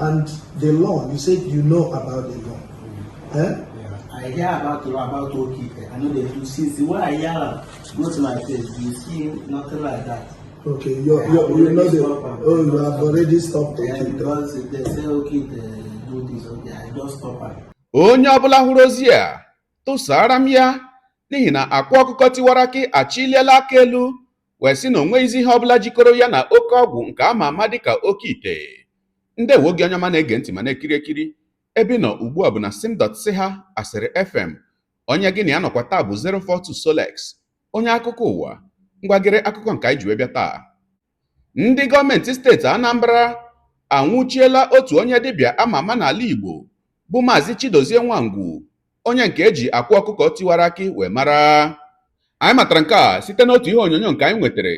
And the law, you said you know about the law. Eh? Yeah. I hear about law, about Oke Ite. I no dey do. Since when I hear am go to my place, you see nothing like that. Okay, you I you have you know already the stop am. Oh, you have already stopped Yeah, Oke Ite. Because they say Oke Ite do this, okay, I just stop am. Onye ọbụla hụrụ ozi a, tụsara m ya, n'ihi na Akwa Ọkụkọ Tiwara Akị achiliela aka elu wee sị na o nweghịzi ihe ọbụla jikọrọ ya na oke ọgwụ nke ama ama dịka oke ite. Ndewo gị, onye ọma na-ege ntị ma na-ekiri ekiri. Ebe ị nọ ugbu a bụ na sim.si ha Asịrị FM. Onye gị na ya nọkwa taa bụ 042 Solex, onye akụkọ ụwa. Ngwagere akụkọ nke anyị ji wee bịa taa: ndị gọọmenti steeti Anambra anwụchiela otu onye dibịa ama ama n'ala Igbo, bụ Maazị Chidozie Nwangwu, onye nke eji Akwa Ọkụkọ Tiwara Akị wee mara. Anyị matara nke a site n'otu ihe onyonyo nke anyị nwetara,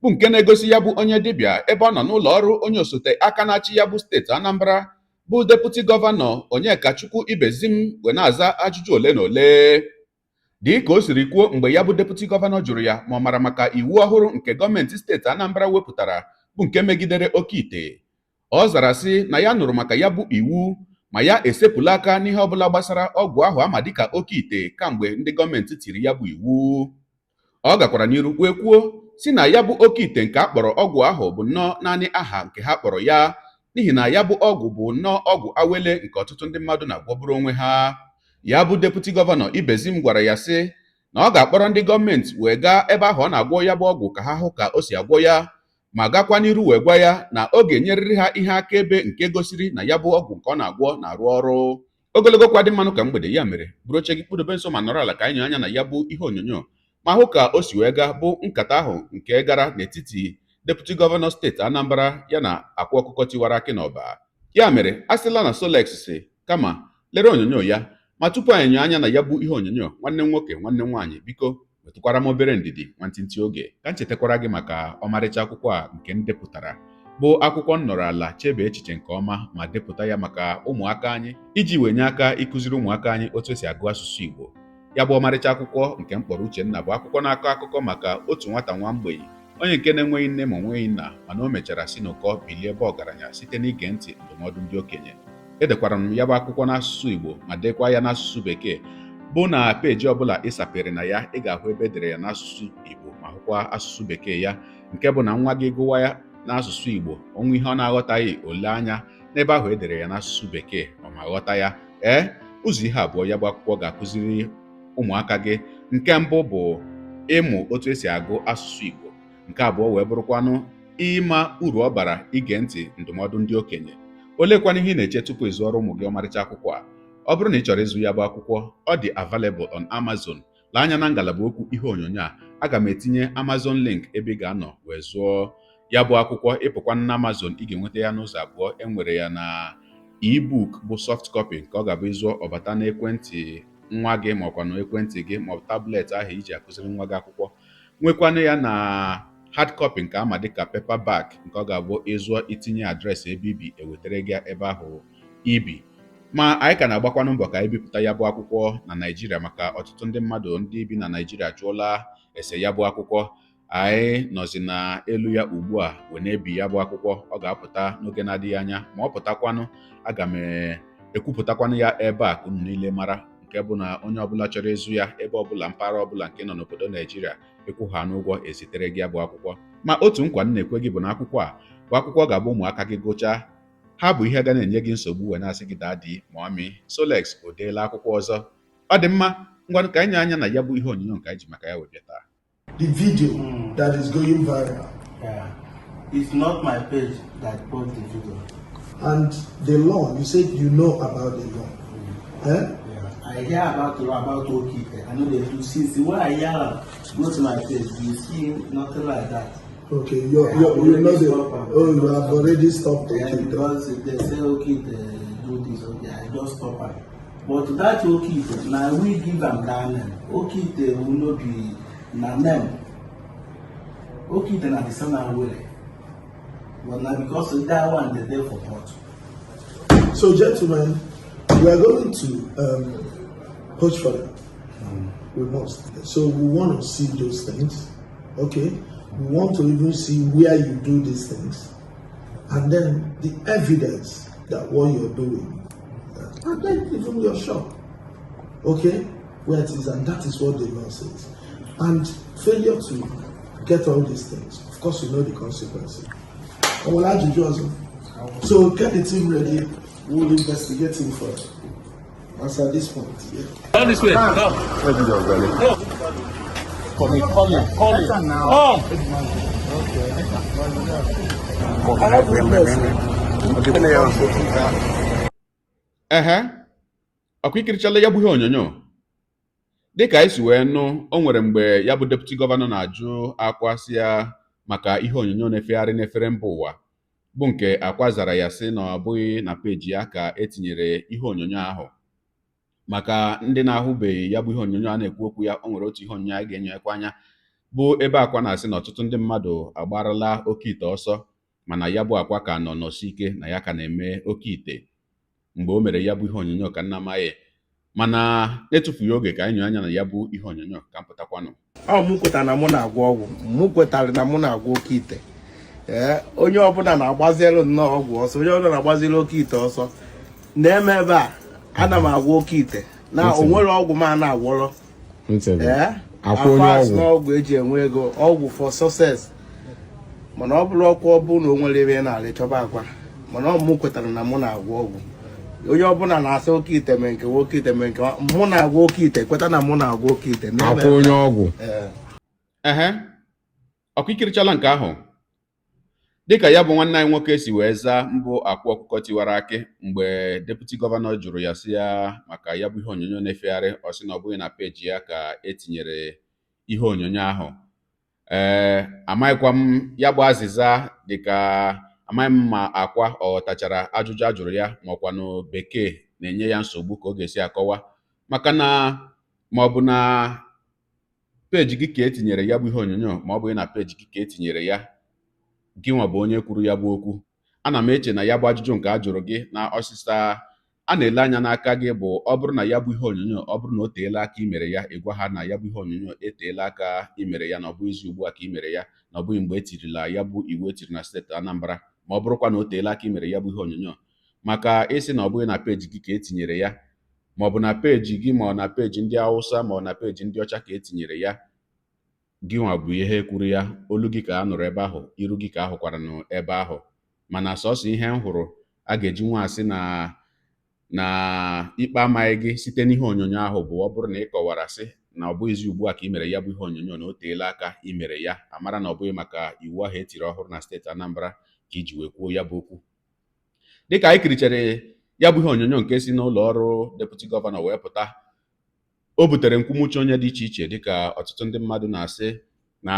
bụ nke na-egosi ya bụ onye dibịa ebe ọ nọ n'ụlọ ọrụ onye osote aka na-achị ya bụ steeti Anambra, bụ Deputy Governor Onyekachukwu Ibezim, wee na-aza ajụjụ ole na ole. Dị ka o siri kwuo, mgbe ya bụ Deputy Governor jụrụ ya ma ọ mara maka iwu ọhụrụ nke gọọmenti steeti Anambra wepụtara, bụ nke megidere oke ite, ọ zara sị na ya nụrụ maka ya bụ iwu, ma ya esepụla aka n'ihe ọbụla gbasara ọgwụ ahụ ama dịka oke ite kamgbe ndị gọọmenti tiri ya bụ iwu. Ọ gakwara n'iru wee kwuo si na ya bụ oke ite nke a kpọrọ ọgwụ ahụ bụ nnọọ naanị aha nke ha kpọrọ ya, n'ihi na ya bụ ọgwụ bụ nnọọ ọgwụ awele nke ọtụtụ ndị mmadụ na-agwọburu onwe ha. Ya bụ Deputy Governor Ibezim gwara ya sị na ọ ga-akpọrọ ndị gọọmenti wee gaa ebe ahụ ọ na-agwọ ya bụ ọgwụ ka ha hụ ka o si agwọ ya, ma gakwa n'iru wee gwa ya na ọ ga-enyerịrị ha ihe akaebe nke gosiri na ya bụ ọgwụ nke ọ na-agwọ na-arụ ọrụ. Ogologo kwa dị mmanụ ka mgbede ya mere, buru oche gị kpụdobe nso ma nọrọ ala ka anyị nyoo anya na ya bụ ihe onyonyo ma hụ ka o si wee gaa, bụ nkata ahụ nke gara n'etiti Deputy Governor steeti Anambra ya na Akwa Ọkụkọ Tiwara Akị n'Ọba. Ya mere, a sịla na Solex si kama lere onyonyo ya. Ma tupu anyị nyoo anya na ya bụ ihe onyonyo, nwanne m nwoke, nwanne m nwaanyị, biko wetụkwara m obere ndidi nwantịntị oge ka m chetakwara gị maka ọmarịcha akwụkwọ a nke m depụtara, bụ akwụkwọ m nọrọ ala chebe echiche nke ọma ma depụta ya maka ụmụaka anyị, iji wee nye aka ịkụziri ụmụaka anyị otu esi agụ asụsụ Igbo. Ya bụ ọmarịcha akwụkwọ nke m kpọrọ Uchenna bụ akwụkwọ na-akọ akụkọ maka otu nwata nwa mgbei, onye nke na-enweghị nne ma onweghị nna, mana o mechara si n'ụkọ bilie ebe ọgaranya site n'ige ntị ndụmọdụ ndị okenye. Edekwara m ya bụ akwụkwọ n'asụsụ Igbo ma dekwa ya n'asụsụ Bekee, bụ na peji ọbụla ị sapere na ya, ị ga-ahụ ebe edere ya n'asụsụ Igbo ma hụkwa asụsụ Bekee ya, nke bụ na nwa gị gụwa ya n'asụsụ Igbo, onwe ihe ọ na-aghọtaghị, ole anya n'ebe ahụ edere ya n'asụsụ Bekee, ọ ma ghọta ya. Ee, ụzọ ihe abụọ ya bụ akwụkwọ ga-akụziri ụmụaka gị: nke mbụ bụ ịmụ otu esi agụ asụsụ Igbo, nke abụọ wee bụrụkwanụ ịma uru ọ bara ige ntị ndụmọdụ ndị okenye. Olekwana ihe ị na-eche tupu ị zụọrọ ụmụ gị ọmarịcha akwụkwọ a? Ọ bụrụ na ị chọrọ ịzụ ya bụ akwụkwọ, ọ dị available on Amazon. Lee anya na ngalaba okwu ihe onyonyo a, aga m etinye Amazon link ebe ị ga-anọ wee zụọ ya bụ akwụkwọ. Ịpụkwa na Amazon, ị ga-enweta ya n'ụzọ abụọ: enwere ya na ebook, bụ soft copy, nke ọ ga-abụ ịzụọ, ọbata n'ekwentị nwa gị ma ọkwa na ekwentị gị ma ọ bụ tablet ahụ iji akụziri nwa gị akwụkwọ. Nwekwanụ ya na hard copy, nke ama dịka paperback, nke ọ ga-abụ ịzụọ, itinye address ebe ibi, ewetara gị ebe ahụ ibi. Ma anyị ka na-agbakwanụ mbọ ka anyị bipụta ya bụ akwụkwọ na Naịjirịa, maka ọtụtụ ndị mmadụ ndị bi na Naịjirịa jụọla ese ya bụ akwụkwọ. Anyị nọzi na elu ya ugbu a wee na-ebi ya bụ akwụkwọ. Ọ ga-apụta n'oge na-adịghị anya. Ma ọ pụtakwanụ, aga m ekwupụtakwanụ ya ebe a ka unu niile mara, nke bụ na onye ọbụla chọrọ ịzụ ya, ebe ọbụla, mpaghara ọbụla nke nọ n'obodo Naijiria, ịkwụ ha n'ụgwọ, ezitere gị ya bụ akwụkwọ. Ma otu nkwa m na-ekwe gị bụ na akwụkwọ a bụ akwụkwọ ga-abụ ụmụaka gị gụchaa ha, bụ ihe ga na-enye gị nsogbu wee na-asị gị, "Daddy, Mommy, Solex o deela akwụkwọ ọzọ." Ọ dị mma, ngwanụ, ka anyị nye anya na ya bụ ihe onyonyo nke anyị ji maka ya wee bịa taa. The video that is going viral. Yeah. It's not my page that post the video. And the law, you said you know about the law. Eh? Yeah. I hear about law, about Oke Ite. I no dey do. Since when I hear am go to my page, you see nothing like that. Okay, you I you have you know already the stopped am. Oh, you have already stopped Yeah, Oke Ite. Because they say Oke Ite do this, okay, I just stop am. But that Oke Ite, na we give am that name. Oke Ite will no be na name. Oke Ite na the son Awele. But na because that one dey there for pot. So, gentlemen, we are going to push further. We must. So, we want to see those things. Okay. We want to even see where you do these things, and then the evidence. that what you're doing, and then even your shop, okay, where it is, and that is what the law says. And failure to get all these things, of course, you know the consequences. I will add you also. So get the team ready. We'll investigate him further. As at this point, yeah. Come this way. Come. Come. Come. Come. Come. I have witness. Ehe, ọkwa ikirichala ya bụ ihe onyonyo. Dịka anyị si wee nụ, o nwere mgbe ya bụ deputy governor na-ajụ Akwa sị ya maka ihe onyonyo na-efegharị n'efere mba ụwa, bụ nke Akwa zara ya sị na ọ bụghị na peji ya ka etinyere ihe onyonyo ahụ. Maka ndị na-ahụbeghị ya bụ ihe onyonyo a na-ekwu okwu ya, o nwere otu ihe onyonyo anyị ga-enyekwa anya, bụ ebe Akwa na-asị na ọtụtụ ndị mmadụ agbarala oke ite ọsọ, mana ya bụ Akwa ka nọ nọsi ike na ya ka na-eme oke ite. Mgbe o mere ya bụ ihe onyonyo ka nna amaghị, mana na-etufughị oge ka anyị nyoo anya na ya bụ ihe onyonyo ka m pụtakwanụ. Ọ mụ kwetara na mụ na-agwọ ọgwụ, mụ kwetara na mụ na-agwọ oke ite. Ee, onye ọbụla na-agbazielu nnọọ ọgwụ ọsọ, onye ọbụla na-agbazielu oke ite ọsọ na-eme ebe a. Ana m agwọ oke ite na o nwere ọgwụ m a na-agwọrọ. Ee, Akwa onye afọ ọgwụ. N'ọgwụ eji enwe ego, ọgwụ for success, mana ọ bụrụ ọkwa ọ bụ na o nwere ebe ị na-arị chọba akwa. Mana ọ mụ kwetara na mụ na-agwọ ọgwụ. Onye ọbụla na-asị oke ite mee nke oke ite mee nke mụ na-agwọ oke ite, kweta na mụ na-agwọ oke ite na-eme. Akwa onye ọgwụ. Ee. Ehe, ọkwa ikirichala nke ahụ. Dịka ya bụ nwanne anyị nwoke si wee zaa mbụ Akwa Ọkụkọ Tiwara Akị mgbe deputy governor jụrụ ya sị ya maka ya bụ ihe onyonyo na-efegharị, ọ sị na ọ bụghị na peji ya ka etinyere ihe onyonyo ahụ. Ee, amaghịkwa m ya bụ azịza, dịka amaghị m ma Akwa ọ ghọtachara ajụjụ a jụrụ ya, ma ọkwanụ bekee na-enye ya nsogbu ka ọ ga-esi akọwa, maka na ma ọ bụ na peji gị ka etinyere ya bụ ihe onyonyo, ma ọ bụghị na peji gị ka etinyere ya, gị nwa bụ onye kwuru ya bụ okwu. Ana m eche na ya bụ ajụjụ nke a jụrụ gị na ọsịsa a na-ele anya n'aka gị bụ, ọ bụrụ na ya bụ ihe onyonyo, ọ bụrụ na o teela aka imere ya, ị gwa ha na ya bụ ihe onyonyo eteela aka imere ya, na ọ bụghịzi ugbu a ka imere ya, na ọ bụghị mgbe etirila ya bụ iwu etiri na steeti Anambra. Ma ọ bụrụkwa na o teela aka imere ya bụ ihe onyonyo, maka ịsị na ọ bụghị na peji gị ka etinyere ya, ma ọ bụ na peji gị, ma ọ na peji ndị Hausa, ma ọ na peji ndị ọcha ka etinyere ya, gị nwa bụ ihe kwuru ya. Olu gị ka a nụrụ ebe ahụ, iru gị ka a hụkwara ebe ahụ. Mana sọsọ ihe m hụrụ a ga-eji nwa asị na ikpe amaghị gị site n'ihe onyonyo ahụ bụ, ọ bụrụ na ị kọwara sị na ọ bụghịzi ugbu a ka ị mere ya bụ ihe onyonyo, na o teela aka ị mere ya, amara na ọ bụghị maka iwu ahụ etiri ọhụrụ na steeti Anambra ka iji wee kwuo ya bụ okwu. Dịka anyị kirichere ya bụ ihe onyonyo nke si n'ụlọ ọrụ deputy governor wee pụta, o butere nkwumuche onye dị iche iche, dịka ọtụtụ ndị mmadụ na-asị na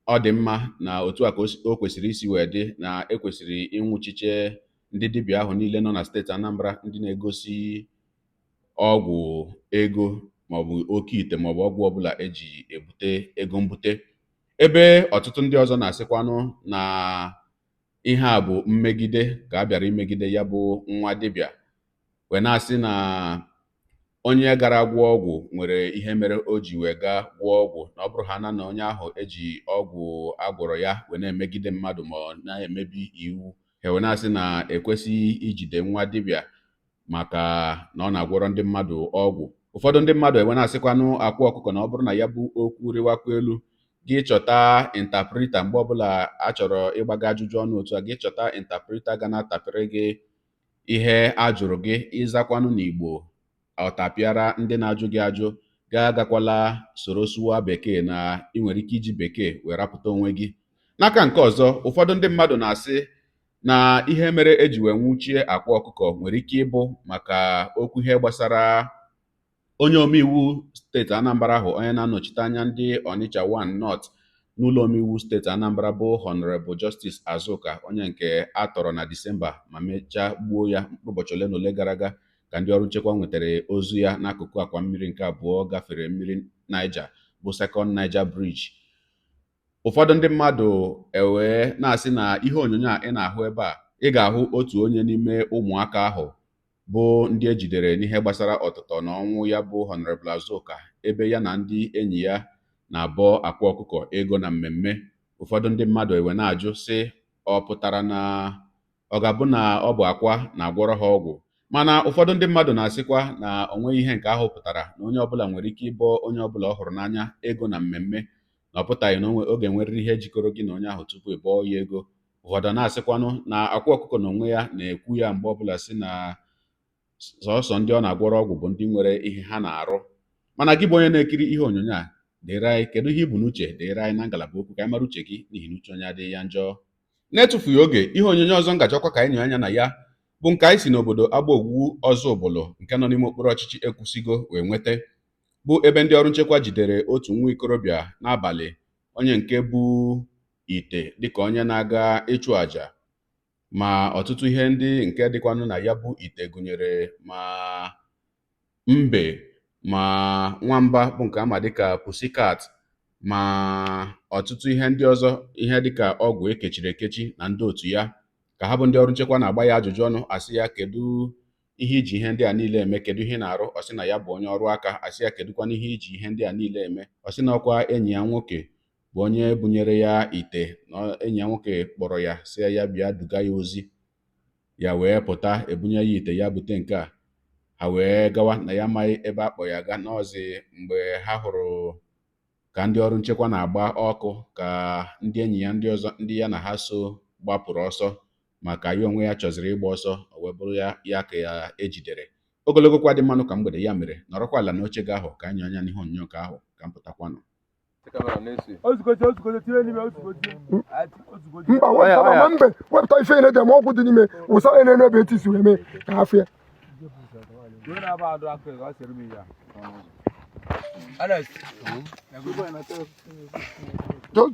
ọ dị mma, na otu a ka o kwesịrị isi wee dị, na ekwesịrị ịnwụchiche ndị dibịa ahụ niile nọ na steeti Anambra, ndị na-egosi ọgwụ ego maọbụ oke ite maọbụ ọgwụ ọbụla eji ebute ego mbute, ebe ọtụtụ ndị ọzọ na-asịkwanụ na ihe a bụ mmegide ka a bịara imegide ya bụ nwa dibịa, wee na-asị na onye gara gwọọ ọgwụ nwere ihe mere o ji wee gaa gwọọ ọgwụ, na ọ bụrụ ha na onye ahụ eji ọgwụ agwọrọ ya wee na-emegide mmadụ ma ọ na-emebi iwu. Ha wee na-asị na ekwesịghị ijide nwa dibịa maka na ọ na-agwọrọ ndị mmadụ ọgwụ. Ụfọdụ ndị mmadụ ewe na-asịkwanụ Akwa Ọkụkọ na ọ bụrụ na ya bụ okwu rịwakwa elu, gị chọta interpreter. Mgbe ọbụla a chọrọ ịgbaga ajụjụ ọnụ otu a, gị chọta interpreter ga na-atapịrị gị ihe a jụrụ gị, ịzakwanụ n'Igbo, ọ tapịara ndị na-ajụ gị ajụ. Gaa agakwala soro sụwa bekee, na ị nwere ike iji bekee wee rapụta onwe gị. N'aka nke ọzọ, ụfọdụ ndị mmadụ na-asị na ihe mere eji wee nwụchie Akwa Ọkụkọ nwere ike ịbụ maka okwu ihe gbasara onye omeiwu steeti Anambra ahụ, onye na-anọchite anya ndị Onitsha 1 North n'ụlọ omeiwu steeti Anambra, bụ Honorable Justice Azuka, onye nke a tọrọ na Disemba ma mechaa gbuo ya mkpụrụ ụbọchị ole na ole gara aga, ka ndị ọrụ nchekwa nwetara ozu ya n'akụkụ akwa mmiri nke abụọ gafere mmiri Niger, bụ Second Niger Bridge. Ụfọdụ ndị mmadụ ewee na-asị na ihe onyonyo a ị na-ahụ ebe a, ị ga-ahụ otu onye n'ime ụmụaka ahụ bụ ndị ejidere n'ihe gbasara ọtụtọ na ọnwụ ya bụ Honorable Azuka, ebe ya na ndị enyi ya na-abọ Akwa Ọkụkọ ego na mmemme. Ụfọdụ ndị mmadụ ewe na-ajụ sị, ọ pụtara na Ọ ga-abụ na ọ bụ akwa na-agwọrọ ha ọgwụ. Mana ụfọdụ ndị mmadụ na-asịkwa na o nweghị ihe nke ahụ pụtara, na onye ọbụla nwere ike ịbọ onye ọbụla ọ hụrụ n'anya ego na mmemme, na ọ pụtaghị na oge nwerịrị ihe jikọrọ gị na onye ahụ tupu ị bọọ ya ego. Ụfọdụ na-asịkwanụ na akwa ọkụkọ na onwe ya na-ekwu ya mgbe ọbụla sị na sọọsọ ndị ọ na-agwọrọ ọgwụ bụ ndị nwere ihe ha na-arụ. Mana gị bụ onye na-ekiri ihe onyonyo a, dịrị anyị kedu ihe i bu n'uche? Dịrị anyị na ngalaba okwu ka anyị mara uche gị, n'ihi na uche onye adịghị ya njọ. Na-etufughị oge, ihe onyonyo ọzọ m ga-achọkwa ka anyị nyoo anya na ya bụ nke anyị si n'obodo Agbowu Ọzụbụlụ nke nọ n'ime okpuru ọchịchị Ekwusigo wee nweta, bụ ebe ndị ọrụ nchekwa jidere otu nwa ikorobịa n'abalị, onye nke bu ite dịka onye na-aga ịchụ àjà. Ma ọtụtụ ihe ndị nke dịkwanụ na ya bụ ite gụnyere ma mbe, ma nwamba bụ nke ama dịka pussycat, ma ọtụtụ ihe ndị ọzọ, ihe dịka ọgwụ ekechiri ekechi na ndị otu ya. Ka ha bụ ndị ọrụ nchekwa na-agba ya ajụjụ ọnụ, asị ya kedu ihe iji ihe ndị a niile eme, kedu ihe ị na-arụ? Ọ sị na ya bụ onye ọrụ aka. Asị ya kedụkwanụ ihe iji ihe ndị a niile eme? Ọ sị na ọkwa enyi ya nwoke bụ onye bunyere ya ite, na enyi ya nwoke kpọrọ ya sị ya bịa duga ya ozi, ya wee pụta ebunye ya ite, ya bute nke a, ha wee gawa, na ya amaghị ebe a kpọ ya aga n'ọzi. Mgbe ha hụrụ ka ndị ọrụ nchekwa na-agba ọkụ, ka ndị enyi ya ndị ọzọ ndị ya na ha so gbapụrụ ọsọ, maka ya onwe ya chọziri ịgba ọsọ, o wee bụrụ ya ya ka ya ejidere. Ogologo kwa dị mmanụ ka mgbede ya mere, nọrọkwa ala n'oche gị ahụ ka anyị anya n'ihe onyonyo nke ahụ ka m pụtakwanụ. Mba, wepụta ma mbe, wepụta ife na-ede ma ọgwụ dị n'ime, wụsa ya n'elu ebe eti si wee mee ka ha fịa.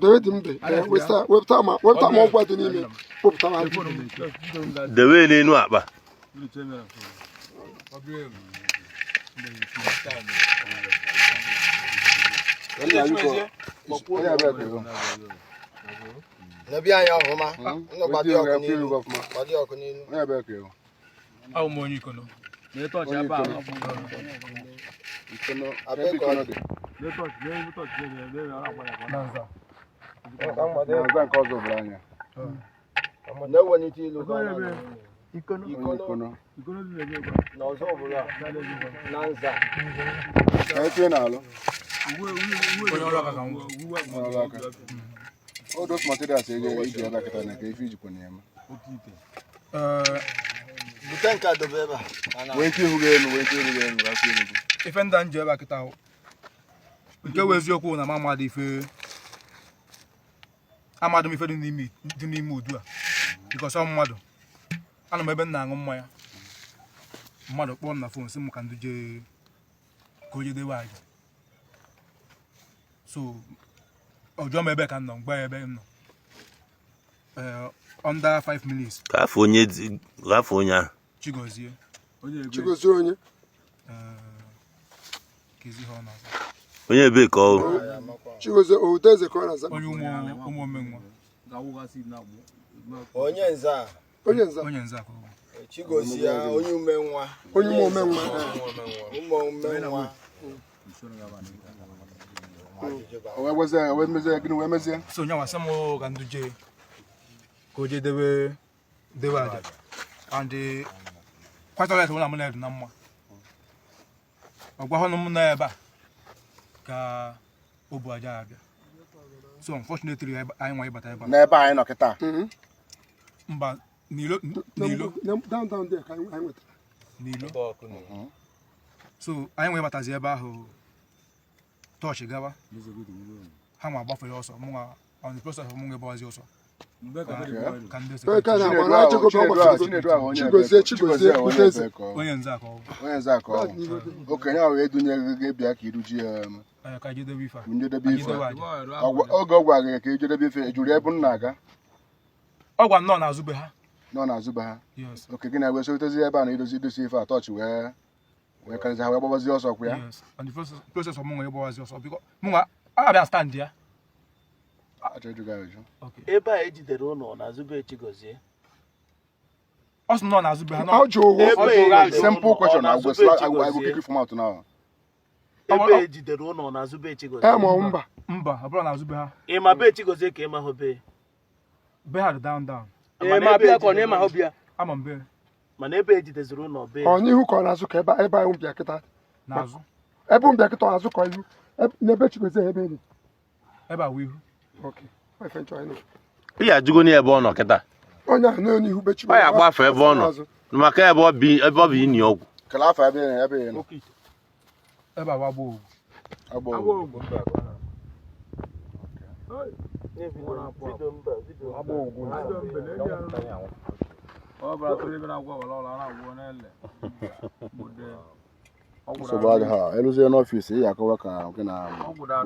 Dewe dị mbe, wepụta ma wepụta ma ọgwụ dị n'ime, wepụta ma. Dewe n'elu akpa. N'obi anyị ọfụma, nnụ gbado ọkụ n'ilu, gbado ọkụ n'ilu. Ahụ m onye Ikono. Na-ewelite ilu ka ọ na-adị. Ikono na ọzọ ọbụla na nza. Onye ọrụ aka ka m bụ. All those materials iji ebe kịta na ka ife ijikwa na-eme. Bute nke a dobe ebe a. Wee ike ihu gị elu, wee ike iru gị elu, afọ iru gị. Ife ndị a nji ebe a kịta ahụ, nke wụ eziokwu na m amadị ife, amadị m ife dị n'ime dị n'ime udu a, because ọ mmadụ anọ m ebe m na-aṅụ mmanya, mmadụ kpọọ m na phone sị m ka ndị jee ka o jedewe aja. So ọ jụọ m ebe ka m nọ, mgbe ebe m nọ under 5 minutes. Ka afọ onye ka afọ onye ahụ. Chigozie. Chigozie onye? Kezi ha ọ na-aza. Onye ebe ka ọ bụ? Chigozie Odeze ka ọ na-aza. Onye ụmụ omenwa. Onye nza. Onye nza. Onye nza ka ọ bụ. Chigozie onye umenwa. Onye ụmụ omenwa. Ụmụ omenwa. O wee gwazie ya, wee mezie gịnị, wee mezie? So onye nwa sị m ka ndị jee ka o jee debe debe aja, and quite alright, na mụ na-edu na mma. Ọ gwahụ m na ebe a ka o bu aja abịa. So unfortunately, anyị nwa ịbata ebe a. N'ebe anyị nọ kịta. Mba, n'ilo n'ilo. Down down there ka anyị nwetara. N'ilo. So anyị nwa ịbatazi ebe ahụ, tọọchị gawa, ha nwa agbafere ọsọ, mụ nwa on the process of mụ nwa ịgbawazi ọsọ ka ndị Ee, ka na-agba na Chigozie Chigozie Chigozie Udeze. Onye nze ka ọ bụ. Onye nze ka ọ bụ. Okenye ahụ edunye gị bịa ka iruji ya. Ka jedebe ife a. Njedebe ife. Oge ọ gwara gị ka ijedebe ife, ejuru ebe m na-aga? Ọ gwa nọ n'azụ be ha. Nọ n'azụ be ha. Yes. Oke gị na-ewe sotezi ebe a na idozi idozi ife a, tọọchị wee wee karịzi ha wee gbabazie ọsọ kwa ya. Yes. And the process of mụ nwa ịgbawazi ọsọ, biko mụ nwa abịa stand ya. Achọ ịjụ gị ajụjụ. Ebe a ejidere ụlọ n'azụ be Chigozie. Ọ sị nọ n'azụ be ha. Ọ jụ ụgwọ. Simple question. I go slap, I go kick you from out now. Ebe ejidere ụlọ n'azụ be Chigozie. Ee, ma ọ mba. Mba, ọ bụrụ n'azụ be ha. Ị ma be Chigozie ka ị ma hụ be? Be ha dị down down. Ma bịa ka ọ na-ema ha bịa. Ama mbe. Mana ebe ejideziri ụlọ be Ọ n'ihu ka ọ na-azụ ka ebe ebe anyị bịa kịta. N'azụ. Ebe m bịa kịta, ọ azụ ka ihu? N'ebe Chigozie, ebe enyi. Ebe a wụ ihu. Okay. Ọ ife nchọ ịnụ. Ị ya ajụgo ebe ọ nọ kịta. Onye ahụ nọ n'ihu be Chigozie. Ọ ya agbafe ebe ọ nọ maka ebe ọ bi, ebe ọ bụ ini ọgwụ. Kele afọ ebe ị ebe ị nọ. Ebe a wụ agba owu. Agba owu. Agba ogwu. Nsogbu adịghị ha eluzie n'ọfịs ị ya akọwa ka gị na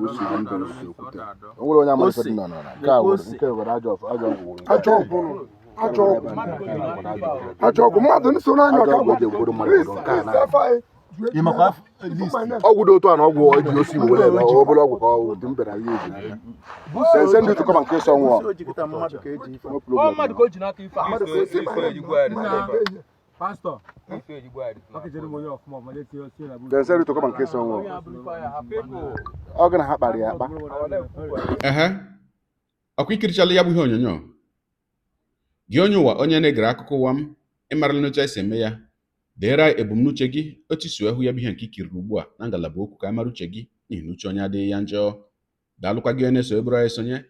usi na ndụ si okwute o nwere onye amara ife dị na n'ala nke a were nke were ajọ ajọ ọgwụ were nke a. Ajọ ọgwụ nụ. Ajọ ọgwụ. Ajọ ọgwụ. Mmadụ nso n'anya Ajọ ọka ọgwụ eji egwuru mmadụ obodo nke a na ọgwụ dị otu a na ọgwụ eji osi igbo were eme obere ọgwụ ka ọ dị mbere ya eji n'aka. Send you to come and kill someone. O jikọta mmadụ ka eji ife. No problem. Mmadụ ka o ji n'aka ife a. Then send you to come and kill someone. Ọ gị na ha kpara ya akpa. Ehe, ọkwa ikirichala ya bụ ihe onyonyo gị, onye ụwa, onye na-egere akụkọ ụwa m. Ịmarala n'otu esi eme ya. Deere anyị ebumnuche gị, otu isi wee hụ ya bụ ihe nke ikiriri ugbu a na ngalaba okwu, ka a mara uche gị, n'ihi na uche onye adịghị ya njọ. Daalụkwa gị onye na-eso eburu anyị sonye.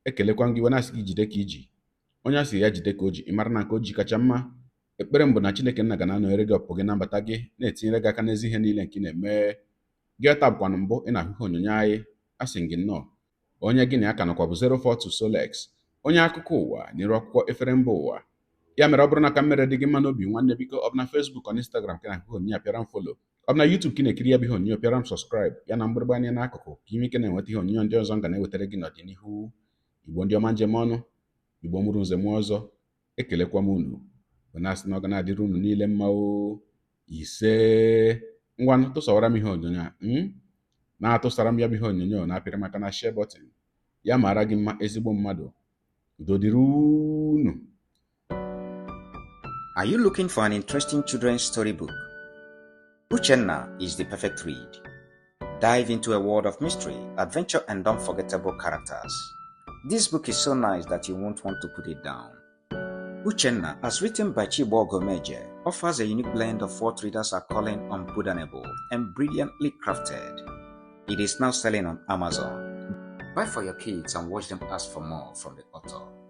Ekelekwa m gị wee na-asị gị jide ka iji. Onye a sị ya jide ka o ji, ịmara na nke o ji kacha mma. Ekpere m bụ na Chineke nna ga na-anọnyere gị, ọpụpụ gị na mbata gị, na-etinyere gị aka n'ezi ihe niile nke ị na-eme gị. Taa bụkwanụ mbụ ị na-ahụ ihe onyonyo anyị, asị gị nnọọ. Onye gị na ya ka nọkwa bụ 042 Solex, onye akụkọ ụwa n'iru akwụkwọ efere mba ụwa. Ya mere, ọ bụrụ na ka mmere dị gị mma n'obi, nwanne, biko, ọ bụ na Facebook, ọ na Instagram ka ị na-ahụ ihe onyonyo a, pịara m follow. Ọ bụ na YouTube ka ị na-ekiri ya bụ ihe onyonyo, pịara m subscribe ya na mgbịrịgba anya n'akụkụ, ka ime ike na-enweta ihe onyonyo ndị ọzọ m ga na-ewetara gị n'ọdịnihu. Igbo ndị ọma, njem ọnụ, Igbo mụrụ nze mụọ ọzọ, ekelekwa m unu bụ na-asị na ọ ga na-adịrị unu niile mma o. Ise. Ngwanụ, tụsawara m ihe onyonyo a, na-atụsara m ya bụ ihe onyonyo, na-apịrị maka na share button. Ya mara gị mma, ezigbo mmadụ. Udo dịrị unu. Are you looking for an interesting children's storybook? Uchenna is the perfect read. Dive into a world of mystery, adventure, and unforgettable characters. This book is so nice that you won't want to put it down. Uchenna, as written by Chibo Gomeje, offers a unique blend of what readers are calling unputdownable and brilliantly crafted. It is now selling on Amazon. Buy for your kids and watch them ask for more from the author.